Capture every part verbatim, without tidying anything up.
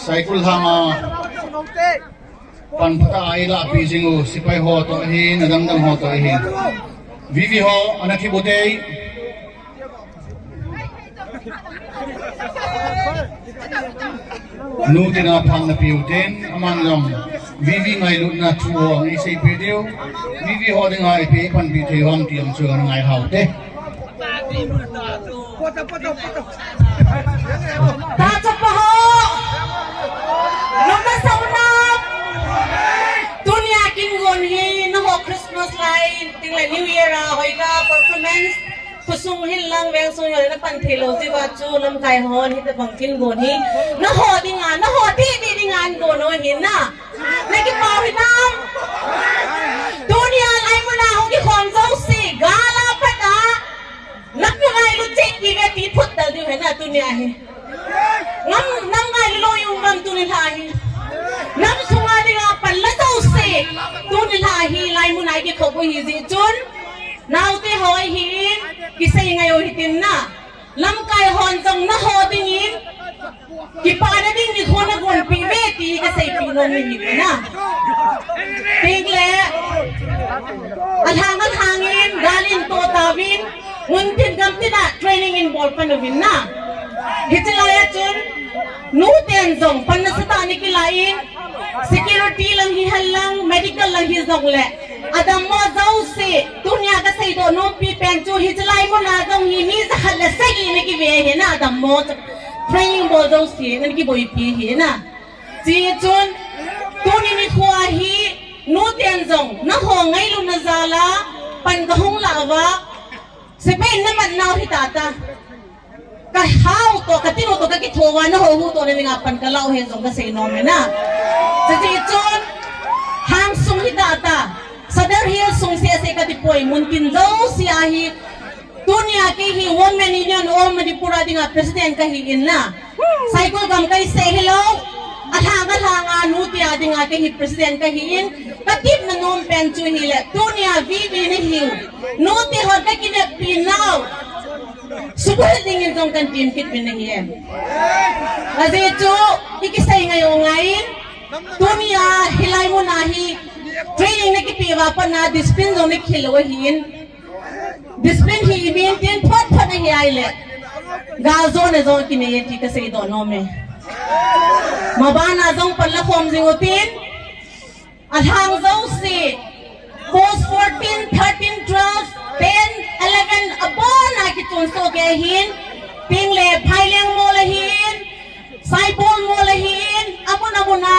Saikul lhanga pan phatah a eilah pi jing u, sepai ho toh ahin, adang dang ho toh ahin. VV ho, ana kibute. Nu tin a phat na piu tin, aman jong VV ngailutna thu ho ana seipeh diu. VV ho dinga ipi panpi thei ham ti jong chu ana ngai hau te. Tachapa ho, noma sauna. Tunia kin gon hi, naho Christmas lai, tin le New Year a hoina performance. Khosung hin lang, vengsung hin lang, na pan thei lou jeh uva chu lamkai hon hitabang kin gon hi. Naho dinga, naho didi dinga an gon u ahi na. Na kipah u hinam? Tunia lai muna hung kikhom jouse, gal a pat a. Nam ngailu cheh kive ti phut dal diu ahi na tunia hi. Nam, nam ngailu lou i um uvam tuni lha hi. Nam sunga dinga pan la jouse. Tuni lha hi lai muna kikhop u ahi jeh chun. Naote ho ahin, kisei ngai u hitin na. Lamkai hon jong naho dingin, kipana ding nikho na gonpeh uve ti kaseipeh nom ahi na. Tin le, alhang alhang in, gal in to tauvin, mun tin gam tin a training in bol pan uvin na. Hiche lai a chun, nu ten jong, pan nasatah in kilah in, security lang hi hen lang, medical lang hi jong le. Adammo jouse, tunia kasei doh nompi pen chu hiche lai muna jong hi mi jakhat le sagi na kive ahi na adammo. Training bol jouse, na kiboipi ahi na. Chuti chun, tuni nikho hi, nu ten jong, naho ngailutna jal a, pan kahung lah uva, sepai in namat nau hita ta. Ka hao toh, ka tinu toh, ka kitho uva, naho huhdoh na dinga pan kalah u ahi jong kasei nom e na. Chuti chun, hang sung hita ta, Sadar Hills sung seh seh kati poi, mun tin jouse a hi, tunia kei hi Women Union All Manipur a dinga president kahi in na. Saikul gam kahi seh hilou, alhang alhang a nute a dinga kei hi president kahi in, katepna nom pen chu hile, tunia VV nahiu, nute hon kakineppi nau. Suboi dingin jong kan tem kit uvin ahi e. Ajeh chu, i kisei ngai u ngai in, tunia hilai muna hi, training na kipeh uva pat na discipline jong na khel u ahin. Discipline hi i maintain phot phot ahi ahile. Galjona jong kinei e ti kasei doh nom e. Mabana jong pan la khom jing u tin. Alhang jouse, post fourteen, thirteen, twelve, ten, eleven, abon a kichon soh kei ahin, tin le Phaileng mol ahin, Saibol mol ahin, amun amun a,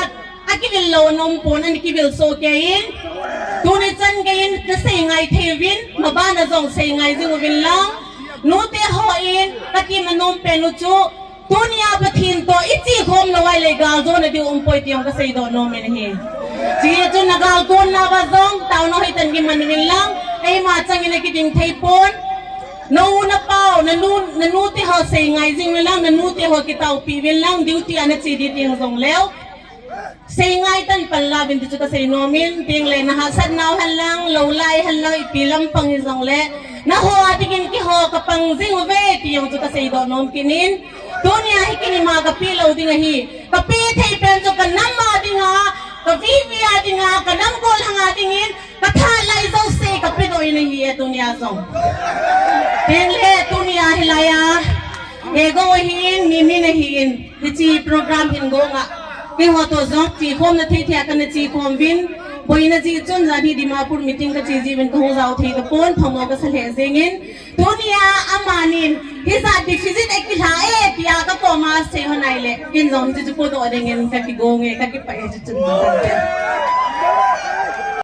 akivil lou nom pon ana kivil soh kei in, tuni chan gei in, nasei ngai thei uvin, mabana jong sei ngai jing uvin lang, nute hon, katemna nom pen u chu, Tunia Pathen toh i chekhom lou ahile galjona diu umpoi ti jong kasei doh nom in ahi. Chuti chun na galkon nauva jong, taona hoitah in kiman uvin lang, eima chang in akiding thei pon. Na u na pau, na nu, na nute ho sei ngai jing uvin lang, na nute ho kitaopi uvin lang, duty a na che ding teng jong leu. Sei ngai tah in pan la uvin ti chu kasei nom in, tin le na hahsat nau hen lang, lou lai hen lang, ipi lampang hi jong le, naho a dingin keiho kapang jing uve ti jong chu kasei doh nom kit in, tunia hi kei ni ma kapeh lou ding ahi, kapeh thei pen chu ka nam a dinga, ka VV a dinga, ka nam gollhang a dingin, ka thalai jouse kapeh doh in ahi e tunia jong. Tin le tunia hilai a, ego ahin, mi min ahin. Hiche program hin gonga. Keiho toh jong chekhomna thei thei a kana chekhom uvin. Boina jeh chun janhi Dimapur meeting kache jeh uvin kahung jao thei tapon, phamo kasa lheh jeng in. Tunia amanin, hijat deficit akilha e, tia kakoma sei hon ahile. Ken jong hiche chu podoh dingin kakigong e, kakipah e, chuchun.